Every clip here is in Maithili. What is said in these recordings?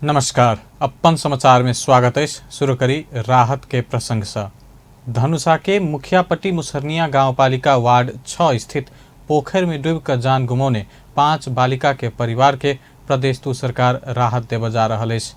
नमस्कार, अपन समाचार में स्वागत अछि। शुरू करी राहत के प्रसंग से। धनुषा के मुखियापट्टी मुसहरनिया गांवपालिका वार्ड 6 स्थित पोखर में डूब कर जान गुमौने 5 बालिका के परिवार के प्रदेश 2 सरकार राहत देबय जा रहल अछि।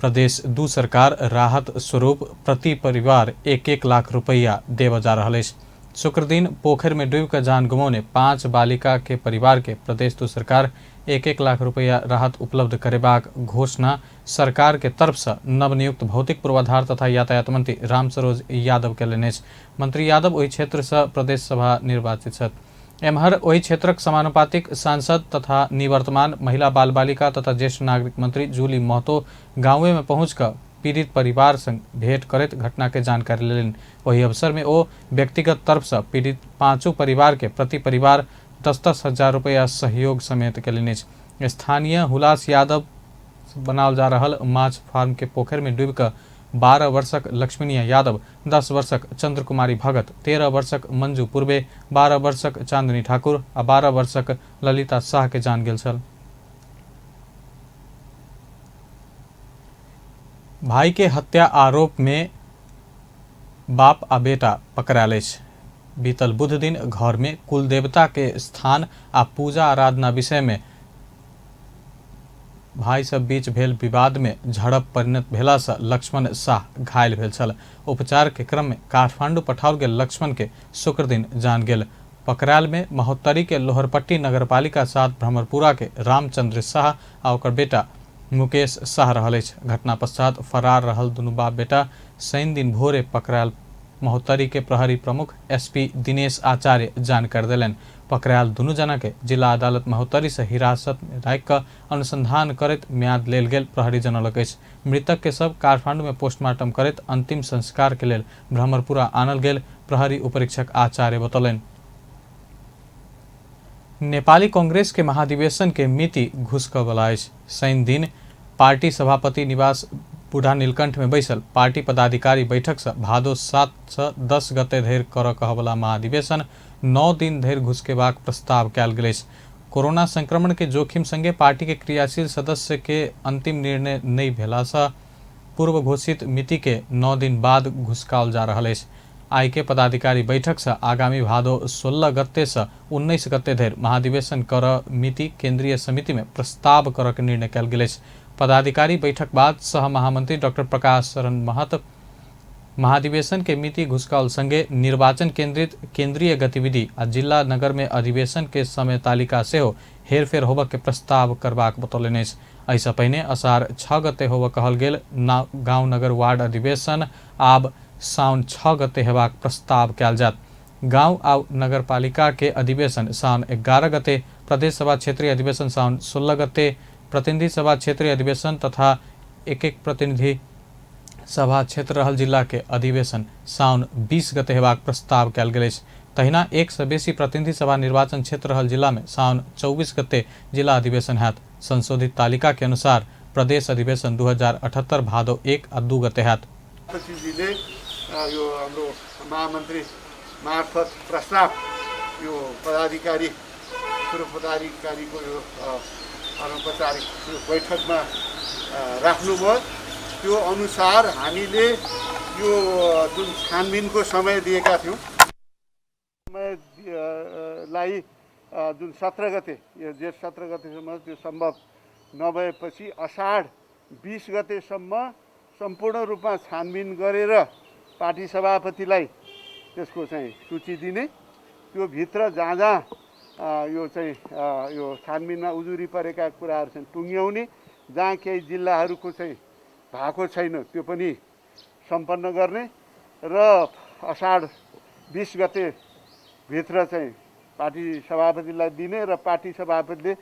प्रदेश 2 सरकार राहत स्वरूप प्रति परिवार 1-1 लाख रुपया देबय जा रहल अछि। शुक्रदिन पोखर में डूब कर जान गुमौने 5 बालिका के परिवार के प्रदेश 2 सरकार 1-1 लाख रुपया राहत उपलब्ध करेबाक घोषणा सरकार के तरफ से नवनियुक्त भौतिक पूर्वाधार तथा यातायात मंत्री रामसरोज यादव कयलनि अछि। मंत्री यादव ओहि क्षेत्र से प्रदेश सभा निर्वाचित छथि। एम्हर ओहि क्षेत्रक समानुपातिक सांसद तथा निवर्तमान महिला बाल बालिका तथा ज्येष्ठ नागरिक मंत्री जूली महतो गांवे में पहुँच कऽ पीड़ित परिवार संग भेंट करैत घटना के जानकारी लेलनि। ओहि अवसर में ओ व्यक्तिगत तरफ से पीड़ित 5 परिवार के प्रति परिवार 10-10 हजार रुपया सहयोग समेत कयलनि अछि। स्थानीय हुलास यादव बनाओल जा रहल माछ फार्म के पोखरि में डूबि कऽ 12 वर्षक लक्ष्मीनिया यादव, 10 वर्षक चंद्रकुमारी भगत, 13 वर्षक मंजू पूर्वे, 12 वर्षक चांदनी ठाकुर आ 12 वर्षक ललिता शाह के जान गेल छल। भाई के हत्या आरोप में बाप आ बेटा पकड़ायल अछि। बीतल बुध दिन घर में कुलदेवता के स्थान आ पूजा आराधना विषय में भाई सब बीच भेल विवाद में झड़प परिणत भेला से लक्ष्मण शाह घायल भेल छल। उपचार के क्रम में काठमांडू पठाओल गेल लक्ष्मण के शुक्र दिन जान गेल। पकड़ायल में महोत्तरी के लोहरपट्टी नगरपालिका 7 भ्रमरपुरा के रामचंद्र शाह आ ओकर बेटा मुकेश शाह रहल अछि। घटना पश्चात फरार रहल दुनू बाप बेटा शनि दिन भोरे पकड़ायल महोत्तरी के प्रहरी प्रमुख एसपी दिनेश आचार्य जानकारी देलनि। पकड़ायल दुनू जना के जिला अदालत महोत्तरी से हिरासत में राखि कऽ अनुसंधान करैत म्याद लेल गेल प्रहरी जनौलक अछि। मृतक के शव काठमांडू में पोस्टमार्टम करैत अंतिम संस्कार के लेल भ्रमरपुरा आनल गेल प्रहरी उपरीक्षक आचार्य बतौलनि। नेपाली कांग्रेस के महाधिवेशन के मिति घुसकऽ अछि। शनि दिन पार्टी सभापति निवास बूढ़ा नीलकंठ में बैसल पार्टी पदाधिकारी बैठक से भादो 7 से 10 गते धरि करऽ कहवला महाधिवेशन 9 दिन धरि घुसकेबाक प्रस्ताव कयल गेल अछि। कोरोना संक्रमण के जोखिम संगे पार्टी के क्रियाशील सदस्य के अंतिम निर्णय नहि भेला से पूर्व घोषित मिति के 9 दिन बाद घुसकाओल जा रहल अछि। आइ के पदाधिकारी बैठक से आगामी भादो 16 गते से 19 गते धरि महाधिवेशन करऽ मिति केंद्रीय समिति में प्रस्ताव करऽ के निर्णय कयल गेल अछि। पदाधिकारी बैठक बाद सह महामंत्री डॉक्टर प्रकाश शरण महत महाधिवेशन के मिति घुसकाओल संगे निर्वाचन केंद्रित केंद्रीय गतिविधि आ जिला नगर में अधिवेशन के समय तालिका सेहो हेरफेर होबऽ के प्रस्ताव करबाक बतौलनि अछि। एहिसँ पहिने असार 6 गते होबऽ कहल गेल गाँव नगर वार्ड अधिवेशन आब साउन 6 गते हेबाक प्रस्ताव कयल जायत। गाँव आ नगरपालिका के अधिवेशन साउन 11 गते, प्रदेश सभा क्षेत्रीय अधिवेशन साउन 16 गते, प्रतिनिधि सभा क्षेत्रीय अधिवेशन तथा एक-एक प्रतिनिधि सभा क्षेत्र रहल जिला के अधिवेशन साउन 20 गते हेबाक प्रस्ताव कयल गेल अछि। तहिना 1 से बेसी प्रतिनिधि सभा निर्वाचन क्षेत्र रहल जिला में साउन 24 गते जिला अधिवेशन हैत। संशोधित तालिका के अनुसार प्रदेश अधिवेशन 2078 भादो 1 आ 2 गते हैत। सचिवजीले यो हाम्रो महामन्त्री मार्फत प्रस्ताव यो पदाधिकारी पूर्व पदाधिकारीको यो अनौपचारिक यो बैठकमा राख्नुभयो। त्यो अनुसार हामीले यो जुन छानबिनको समय दिएका थियौँ, समयलाई जुन 17 गते, यो जेठ 17 गतेसम्म त्यो सम्भव नभएपछि अषाढ 20 गतेसम्म सम्पूर्ण रूपमा छानबिन गरेर पार्टी सभापतिलाई त्यसको चाहिँ सूची दिने, त्यो भित्र जहाँ जहाँ यो चाहिँ यो छानबिनमा उजुरी परेका कुराहरू चाहिँ टुङ्ग्याउने, जहाँ केही जिल्लाहरूको चाहिँ भएको छैन त्यो पनि सम्पन्न गर्ने र अषाढ 20 गते भित्र चाहिँ पार्टी सभापतिलाई दिने र पार्टी सभापतिले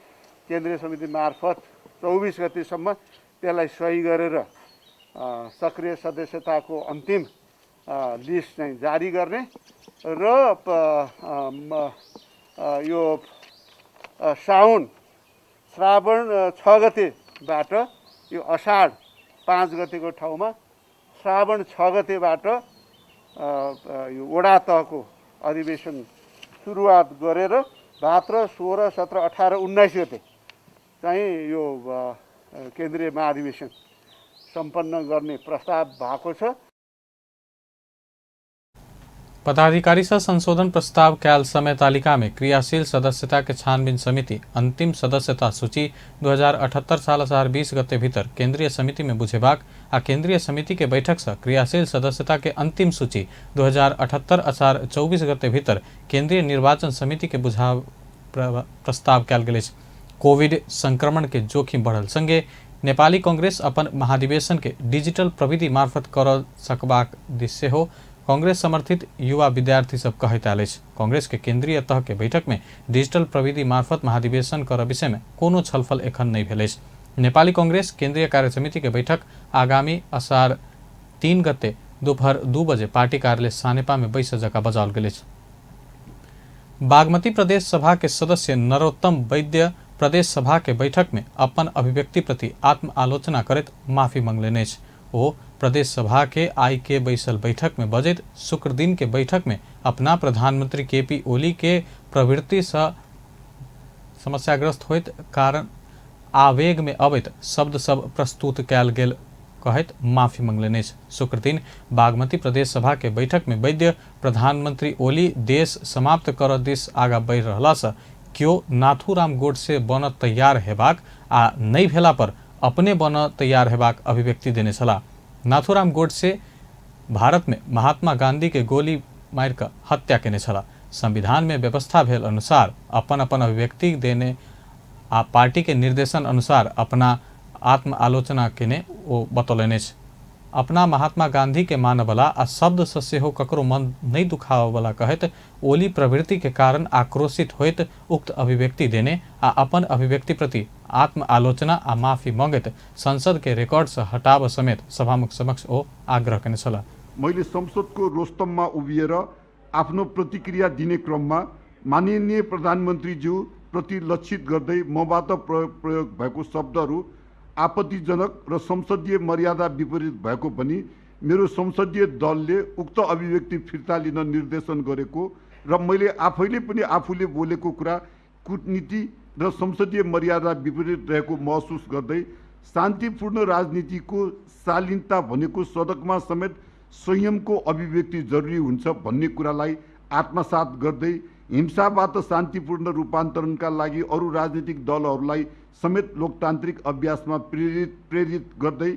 केन्द्रीय समिति मार्फत 24 गतेसम्म त्यसलाई सही गरेर सक्रिय सदस्यताको अन्तिम लिस्ट चाहिँ जारी गर्ने र यो साउन श्रावण 6 गतेबाट यो अषाढ 5 गतेको ठाउँमा श्रावण 6 गतेबाट यो वडा तहको अधिवेशन सुरुवात गरेर भाद्र 16, 17, 18, 19 गते चाहिँ यो केन्द्रीय महाधिवेशन सम्पन्न गर्ने प्रस्ताव भएको छ। पदाधिकारी से संशोधन प्रस्ताव कयल समय तालिका में क्रियाशील सदस्यता के छानबीन समिति अंतिम सदस्यता सूची 2078 साल असार 20 गते भीतर केंद्रीय समिति में बुझेबाक आ केंद्रीय समिति के बैठक से क्रियाशील सदस्यता के अंतिम सूची 2078 असार 24 गते भीतर केंद्रीय निर्वाचन समिति के बुझाव प्रस्ताव कयल गेल अछि। कोविड संक्रमण के जोखिम बढ़ल संगे नेपाली कांग्रेस अपन महाधिवेशन के डिजिटल प्रविधि मार्फत कर सकबाक दिस सेहो कांग्रेस समर्थित युवा विद्यार्थी सब कहैत आयल अछि। कांग्रेस के केंद्रीय तह के बैठक में डिजिटल प्रविधि मार्फत महाधिवेशन कर विषय में कोनो छलफल एखन नहीं भेल अछि। नेपाली कांग्रेस केंद्रीय कार्य समिति के बैठक आगामी असार 3 गते दोपहर 2 बजे पार्टी कार्यालय सानेपा में बैस जका बजाओल गेल अछि। बागमती प्रदेश सभा के सदस्य नरोत्तम वैद्य प्रदेश सभा के बैठक में अपन अभिव्यक्ति प्रति आत्म आलोचना करैत माफी मंगलनि अछि। ओ प्रदेश सभा के आई के बैसल बैठक में बजैत शुक्र दिन के बैठक में अपना प्रधानमंत्री केपी ओली के प्रवृत्ति से समस्याग्रस्त होइत कारण आवेग में अबैत शब्द सब प्रस्तुत कयल गेल कहैत माफी मंगलनि अछि। शुक्र दिन बागमती प्रदेश सभा के बैठक में वैद्य प्रधानमंत्री ओली देश समाप्त कर दिस आगा बढ़ि रहला से क्यो नाथूराम गोडसे बन तैयार हेबाक आ नहि भेला पर अपने बन तैयार हेबाक अभिव्यक्ति देने छलाह। नाथूराम गोडसे भारत में महात्मा गांधी के गोली मारि कऽ हत्या केने छलाह। संविधान में व्यवस्था भेल अनुसार अपन अपन अभिव्यक्ति देने आ पार्टी के निर्देशन अनुसार अपना आत्म आलोचना केने ओ बतौलनि अछि। अपना महात्मा गांधी के मानवला आ शब्द से सेहो ककरो मन नहीं दुखावला कहैत ओली प्रवृत्ति के कारण आक्रोशित होइत उक्त अभिव्यक्ति देने आ अपन अभिव्यक्ति प्रति आत्म आलोचना आ माफी मंगैत संसद के रिकॉर्ड से हटाव समेत सभामुख समक्ष ओ आग्रह केने छलाह। मैले संसदको रोस्तममा उभिएर आफ्नो प्रतिक्रिया दिने क्रममा माननीय प्रधानमन्त्रीज्यू प्रति लक्षित गर्दै मबाट प्रयोग भएको शब्दहरू आपत्तिजनक र संसदीय मर्यादा विपरीत भएको पनि मेरो संसदीय दलले उक्त अभिव्यक्ति फिर्ता लिन निर्देशन गरेको र मैले आफैले पनि आफूले बोलेको कुरा कूटनीति र संसदीय मर्यादा विपरीत रहेको महसुस गर्दै शान्तिपूर्ण राजनीतिको शालीनता भनेको सडकमा समेत संयमको अभिव्यक्ति जरुरी हुन्छ भन्ने कुरालाई आत्मसात गर्दै हिंसाबाट शान्तिपूर्ण रूपान्तरणका लागि अरू राजनीतिक दलहरूलाई समेत लोकतान्त्रिक अभ्यासमा प्रेरित गर्दै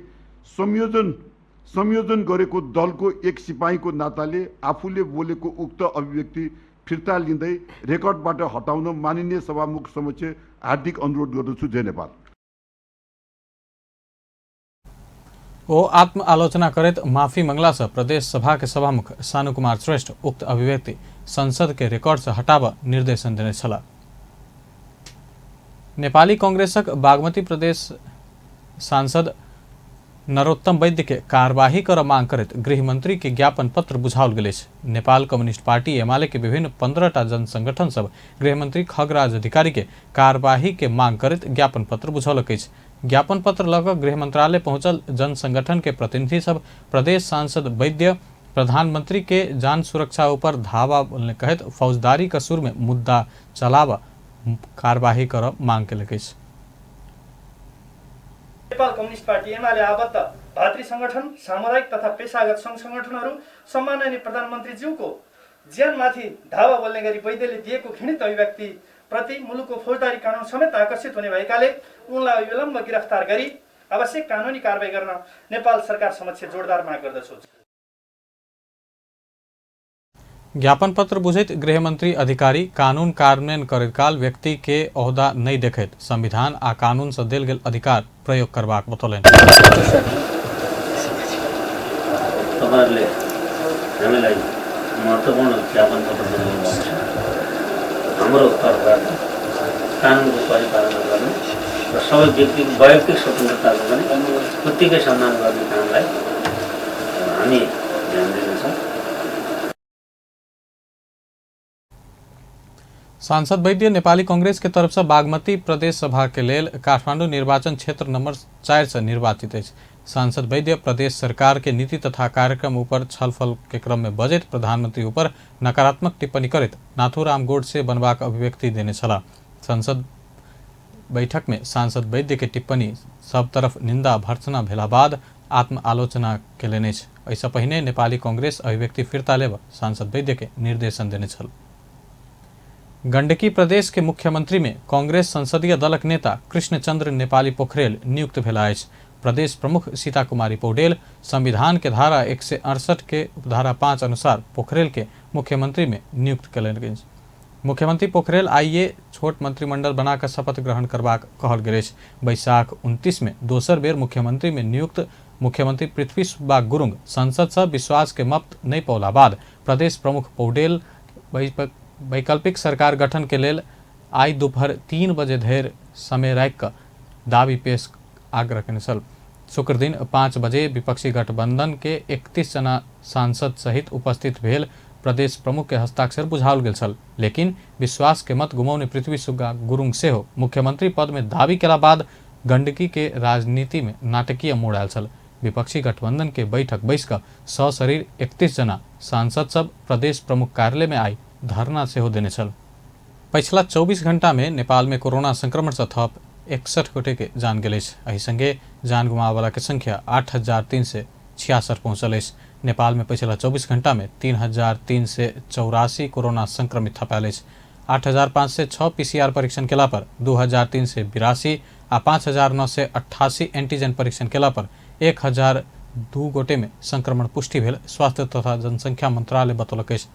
संयोजन गरेको दलको एक सिपाहीको नाताले आफूले बोलेको उक्त अभिव्यक्ति फिर्ता लिँदै रेकर्डबाट हटाउन माननीय सभामुख समक्ष हार्दिक अनुरोध गर्दछु। जय नेपाल। ओ आत्म आलोचना करैत माफी मंगला से प्रदेश सभा के सभामुख सानु कुमार श्रेष्ठ उक्त अभिव्यक्ति संसद के रिकॉर्ड से हटाब निर्देशन देने छलाह। नेपाली कांग्रेसक बागमती प्रदेश सांसद नरोत्तम वैद्य के कार्यवाही कर मांग करैत गृहमंत्री के ज्ञापन पत्र बुझाओल गेल अछि। नेपाल कम्युनिस्ट पार्टी एमाले के विभिन्न 15टा जनसंगठन सब गृहमंत्री खगराज अधिकारी के कार्यवाही के मांग करैत ज्ञापन पत्र बुझौलक अछि। ज्ञापन पत्र लऽ कऽ गृह मंत्रालय पहुंचल जनसंगठन के प्रतिनिधि सब प्रदेश सांसद वैद्य प्रधानमंत्री के जान सुरक्षा ऊपर धावा बोलने कहैत फौजदारी कसूर में मुद्दा चलावा कार्यवाही कर मांग केलक अछि। नेपाल कम्युनिस्ट पार्टी एमाले आबद्ध भातृ संगठन, सामुदायिक तथा पेसागत संघ संगठनहरू सम्माननीय प्रधानमन्त्रीज्यूको ज्यानमाथि धावा बोल्ने गरी वैद्यले दिएको घृणित अभिव्यक्ति प्रति मुलुकको फौजदारी कानुन समेत आकर्षित हुने भएकाले उनलाई अविलम्ब गिरफ्तार गरी आवश्यक कानुनी कारबाही गर्न नेपाल सरकार समक्ष जोरदार माग गर्दछु। ज्ञापन पत्र बुझैत गृहमंत्री अधिकारी कानून कार्यान्वयन करैत काल व्यक्ति के ओहदा नहीं देखैत संविधान आ कानून से देल गेल अधिकार प्रयोग करबाक बतौलनि। तपाईहरुले हामीलाई महत्त्वपूर्ण ज्ञापन पत्र दिनुभएको छ। हाम्रो तर्फबाट कानुनको परिपालना गर्ने र सबै व्यक्तिको वैयक्तिक स्वतन्त्रताको पनि उत्तिकै सम्मान गर्ने कामलाई हामी ध्यान दिनेछौँ। सांसद वैद्य नेपाली कांग्रेस के तरफ से बागमती प्रदेश सभा के लेल काठमाडौँ निर्वाचन क्षेत्र नंबर 4 से निर्वाचित अछि। सांसद वैद्य प्रदेश सरकार के नीति तथा कार्यक्रम ऊपर छलफल के क्रम में बजट प्रधानमंत्री ऊपर नकारात्मक टिप्पणी करैत नाथूराम गोडसे बनबाक अभिव्यक्ति देने छलाह। संसद बैठक में सांसद वैद्य के टिप्पणी सब तरफ निंदा भर्त्सना भेला बाद आत्मआलोचना केलनि अछि। एहिसँ पहिने नेपाली कांग्रेस अभिव्यक्ति फिर्ता लेब सांसद वैद्य के निर्देशन देने छल। गंडकी प्रदेश के मुख्यमंत्री में कांग्रेस संसदीय दलक नेता कृष्णचंद्र नेपाली पोखरेल नियुक्त भेला अछि। प्रदेश प्रमुख सीता कुमारी पौडेल संविधान के धारा 168 के उपधारा 5 अनुसार पोखरेल के मुख्यमंत्री में नियुक्त कयलनि अछि। मुख्यमंत्री पोखरेल आइए छोट मंत्रिमंडल बनाकर शपथ ग्रहण करबाक कहल गेल अछि। बैसाख 29 में दोसर बेर मुख्यमंत्री में नियुक्त मुख्यमंत्री पृथ्वी सुब्बा गुरुङ संसद से विश्वास के मत नहि पौला बाद प्रदेश प्रमुख पौडेल वैकल्पिक सरकार गठन के लेल आइ दोपहर 3 बजे धरि समय राखि कऽ दावी पेश आग्रह केने छल। शुक्र दिन 5 बजे विपक्षी गठबंधन के 31 जना सांसद सहित उपस्थित भेल प्रदेश प्रमुख के हस्ताक्षर बुझाओल गेल छल, लेकिन विश्वास के मत गुमौने पृथ्वी सुब्बा गुरुङ सेहो मुख्यमंत्री पद में दावी केला बाद गंडकी के राजनीति में नाटकीय मोड़ आयल छल। विपक्षी गठबंधन के बैठक बैस कऽ सशरीर 31 जना सांसद सब प्रदेश प्रमुख कार्यालय में आई धरना सेहो देने छल। पछिला 24 घंटा में नेपाल में कोरोना संक्रमण से थप 61 गोटे के जान गेल अछि। एहि संगे जान गुमाबऽवला के संख्या 8,366 पहुँचल अछि। नेपाल में पछिला 24 घंटा में 3,384 कोरोना संक्रमित थपायल अछि। 8,506 पीसीआर परीक्षण केला पर 2,382 आ 5,988 एंटीजन परीक्षण केला पर 1,002 गोटे में संक्रमण पुष्टि भेल स्वास्थ्य तथा जनसंख्या मंत्रालय बतौलक अछि।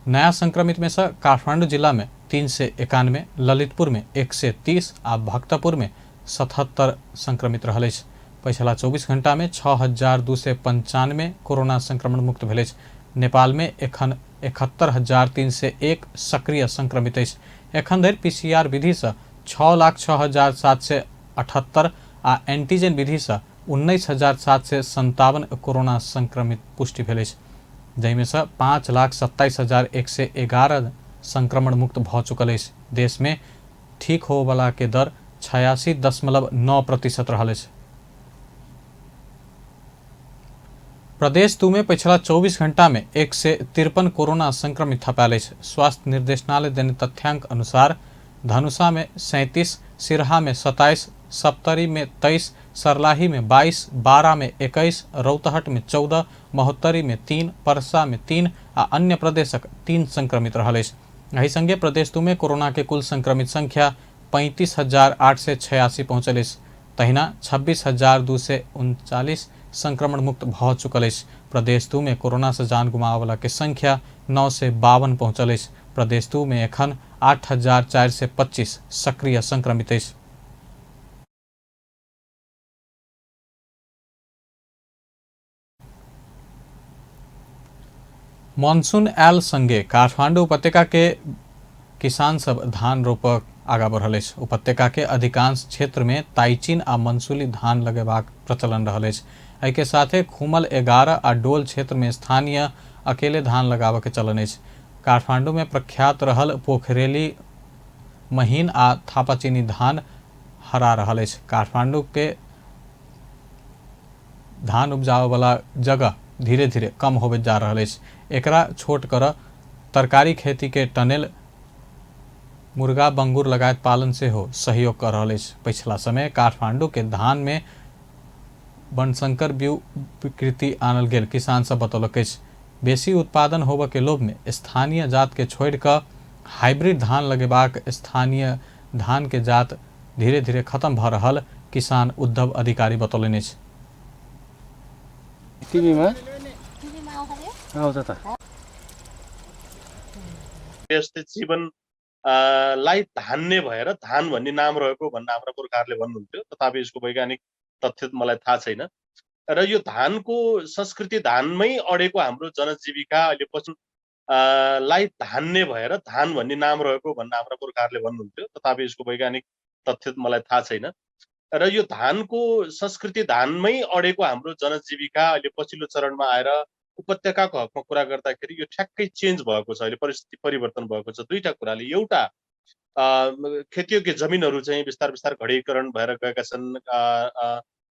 नया संक्रमित में से काठमांडू जिला में 391, ललितपुर में 130 आ भक्तपुर में 77 संक्रमित रहल अछि। पछिला 24 घंटा में 6,295 कोरोना संक्रमण मुक्त भेल अछि। नेपाल में एखन 71,301 सक्रिय संक्रमित अछि। एखन धरि पीसीआर विधि से 6,06,778 आ एंटीजन विधि से 19,757 कोरोना संक्रमित पुष्टि भेल अछि, जाहिमे से 5,27,111 संक्रमण मुक्त भऽ चुकल अछि। देश में ठीक होवला के दर 86.9% रहल अछि। प्रदेश 2 में पिछला 24 घंटा में 153 कोरोना संक्रमित थपायल अछि। स्वास्थ्य निर्देशनालय देने तथ्यांक अनुसार धनुषा में 37, सिरहा में 27, सप्तरी में 23, सरलाही में 22, बारा में 21, रौतहट में 14, महोत्तरी में 3, परसा में 3 आ अन्य प्रदेशक 3 संक्रमित रहल अछि। एहि संगे प्रदेश 2 में कोरोना के कुल संक्रमित संख्या 35,886 पहुँचल अछि। तहिना 26,239 संक्रमण मुक्त भऽ चुकल अछि। प्रदेश 2 में कोरोना से जान गुमाबऽवला के संख्या 952 पहुँचल अछि। प्रदेश 2 में एखन 8,425 सक्रिय संक्रमित अछि। मानसून आयल संगे काठमांडू उपत्यका के किसान सब धान रोपक आगा बढ़ल अछि। उपत्यका के अधिकांश क्षेत्र में ताइचिन आ मंसूली धान लगेबाक प्रचलन रहल अछि। एहि के साथे खुमल 11 आ डोल क्षेत्र में स्थानीय अकेले धान लगाबऽ के चलन अछि। काठमांडू में प्रख्यात रहल पोखरेली महीन आ थापाचीनी धान हरा रहल अछि। काठमांडू के धान उपजाबऽ जगह धीरे धीरे कम होबैत जा रहल अछि। एकरा छोट कर तरकारी खेती के टनेल मुर्गा बंगुर लगायत पालन सेहो सहयोग कर रहल अछि। पछिला समय काठमांडू के धान में बनशंकर बीउ विकृति आनल गेल किसान सब बतौलक अछि। बेसी उत्पादन होबऽ के लोभ में स्थानीय जात के छोड़ि कऽ हाइब्रिड धान लगेबाक स्थानीय धान के जात धीरे धीरे खत्म भऽ रहल किसान उद्धव अधिकारी बतौलनि अछि। टिभीमा आउँछ त व्यवस्थित जीवन लाई धान्ने भएर धान भन्ने नाम रहेको भन्ने हाम्रा पुर्खाहरूले भन्नुहुन्थ्यो। तथापि यसको वैज्ञानिक तथ्य मलाई थाहा छैन र यो धानको संस्कृति धानमै अडेको हाम्रो जनजीविका अहिले पछि लाई धान्ने भएर धान भन्ने नाम रहेको भन्ने हाम्रा पुर्खाहरूले भन्नुहुन्थ्यो। तथापि यसको वैज्ञानिक तथ्य मलाई थाहा छैन र यो धानको संस्कृति धानमै अडेको हाम्रो जनजीविका अहिले पछिल्लो चरणमा आएर उपत्यकाको हकमा कुरा गर्दाखेरि यो ठ्याक्कै चेन्ज भएको छ। अहिले परिस्थिति परिवर्तन भएको छ दुईटा कुराले। एउटा खेतीयोग्य जमिनहरू चाहिँ बिस्तार बिस्तार घडीकरण भएर गएका छन्,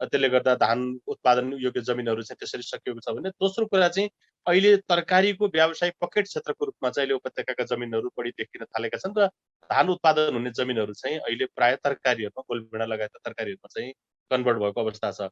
त्यसले गर्दा धान उत्पादन योग्य जमिनहरू चाहिँ त्यसरी सकिएको छ भने दोस्रो कुरा चाहिँ अहिले तरकारीको व्यावसायिक पकेट क्षेत्रको रूपमा चाहिँ अहिले उपत्यकाका जमिनहरू बढी देखिन थालेका छन् र धान उत्पादन हुने जमिनहरू चाहिँ अहिले प्राय तरकारीहरूमा, गोलभेडा लगायतका तरकारीहरूमा चाहिँ कन्भर्ट भएको अवस्था छ।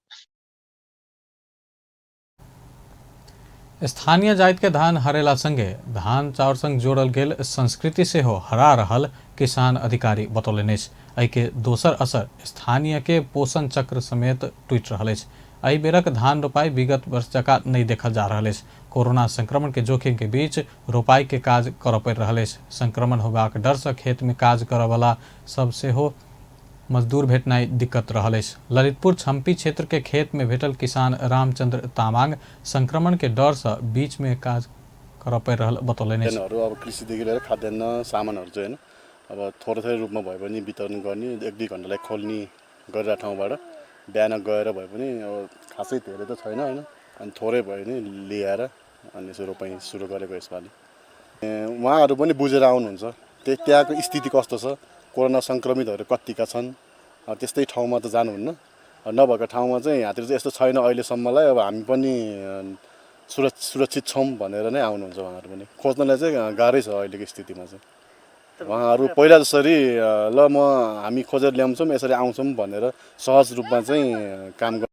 स्थानीय जाति के धान हरेला संगे धान चाउर संग जोड़ल गेल संस्कृति सेहो हरा रहल किसान अधिकारी बतौलनि अछि। एहिके दोसर असर स्थानीय के पोषण चक्र समेत टूटि रहल अछि। एहि बेरक धान रोपाई विगत वर्ष जकाँ नहि देखल जा रहल अछि। कोरोना संक्रमण के जोखिम के बीच रोपाई के काज करऽ पड़ि रहल अछि। संक्रमण होबाक डर से खेत में काज करऽ सब सेहो मजदूर भेटनाइ दिक्कत रहल अछि। ललितपुर छम्पी क्षेत्र के खेत में भेटल किसान रामचंद्र तामाङ संक्रमण के डर से बीच में काज करऽ पड़ि रहल बतौलनि अछि। अब कृषिदेखि लिएर खाद्यान्न सामानहरू चाहिँ हैन अब थोरै थोरै रूपमा भए पनि वितरण गर्ने, 1-2 घन्टालाई खोल्ने गरेर ठाउँबाट बिहान गएर भए पनि अब खासै धेरै त छैन हैन, अनि थोरै भए पनि ल्याएर अनि यसो रोपाइँ सुरु गरेको यसपालि। उहाँहरू पनि बुझेर आउनुहुन्छ त्यहाँको स्थिति कस्तो छ, कोरोना सङ्क्रमितहरू कतिका छन्, त्यस्तै ठाउँमा त जानुहुन्न, नभएको ठाउँमा चाहिँ यहाँतिर चाहिँ यस्तो छैन अहिलेसम्मलाई, अब हामी पनि सुरक्षित छौँ भनेर नै आउनुहुन्छ। उहाँहरू पनि खोज्नलाई चाहिँ गाह्रै छ अहिलेको स्थितिमा चाहिँ। उहाँहरू पहिला जसरी ल म हामी खोजेर ल्याउँछौँ यसरी आउँछौँ भनेर सहज रूपमा चाहिँ काम गर्छ।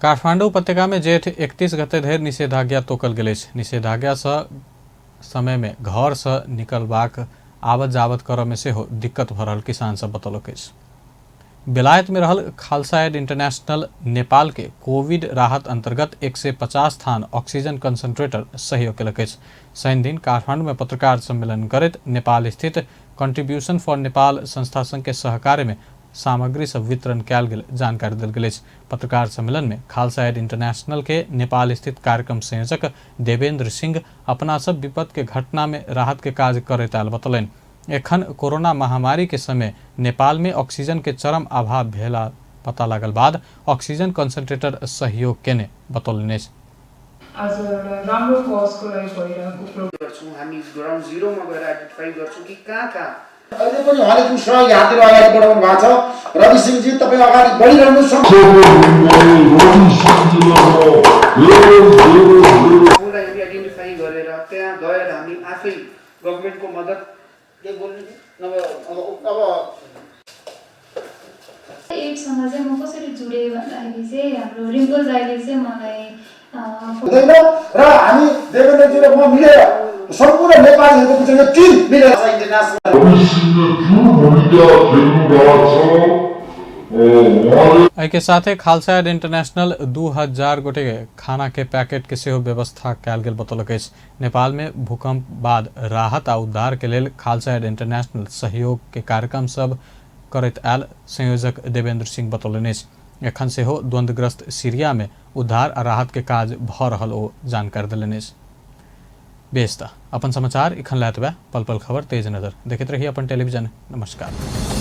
काठमाडौँ उपत्यका में जेठ 31 गते धरि निषेधाज्ञा तोकल गेल अछि। निषेधाज्ञा सँ समय में घर से निकलबाक आवत जावत करऽ में सेहो दिक्कत भऽ रहल किसान सब बतौलक अछि। बेलायत में रहल खालसा एड इंटरनेशनल नेपाल के कोविड राहत अंतर्गत 150 थान ऑक्सीजन कंसंट्रेटर सहयोग केलक अछि। शनि दिन काठमाडौँ में पत्रकार सम्मेलन करैत नेपाल स्थित कंट्रीब्यूशन फॉर नेपाल संस्था संघ के सहकार्य में सामग्री सब वितरण कयल गेल जानकारी देल गेल अछि। पत्रकार सम्मेलन में खालसा एड इंटरनेशनल के नेपाल स्थित कार्यक्रम संयोजक देवेंद्र सिंह अपना सब विपद के घटना में राहत के काज करैत आयल बतौलनि। एखन कोरोना महामारी के समय नेपाल में ऑक्सीजन के चरम अभाव भेला पता लागल बाद ऑक्सीजन कंसंट्रेटर सहयोग केने बतौलनि अछि। आज एउटा राम्रो कजको लागि भइरहेको गर्छौँ, हामी ग्राउन्ड जिरोमा गएर आइडेन्टिफाई गर्छौँ कि कहाँ कहाँ। अहिले पनि उहाँले जुन सहयोग हातेर अगाडि बढाउनु भएको छ, रवि सिंहजी तपाईँ अगाडि बढिरहनु। ठाउँलाई हामी आइडेन्टिफाई गरेर त्यहाँ गएर हामी आफै गभर्मेन्टको मद्दत अब एड्ससँग चाहिँ म कसरी जुडेँ भन्दाखेरि चाहिँ हाम्रो रिङ्कल दाईले चाहिँ मलाई हुँदैन र हामी देवेन्द्रजी र म मिलेर सम्पूर्ण नेपालीहरूको पछि यो टिम मिलेर इन्टरनेसनल एहिके साथे खालसा एड इंटरनेशनल 2000 गोटे खाना के पैकेट के सेहो व्यवस्था कयल गेल बतौलक अछि। नेपाल में भूकंप बाद राहत आ उद्धार के लेल खालसा एड इंटरनेशनल सहयोग के कार्यक्रम सब करैत आयल संयोजक देवेंद्र सिंह बतौलनि अछि। एखन सेहो द्वंद्वग्रस्त सीरिया में उद्धार आ राहत के काज भऽ रहल ओ जानकारी देलनि अछि। बेस त अपन समाचार एखन लैत बा पल पल खबर तेज नजर देखैत रही अपन टेलीविजन। नमस्कार।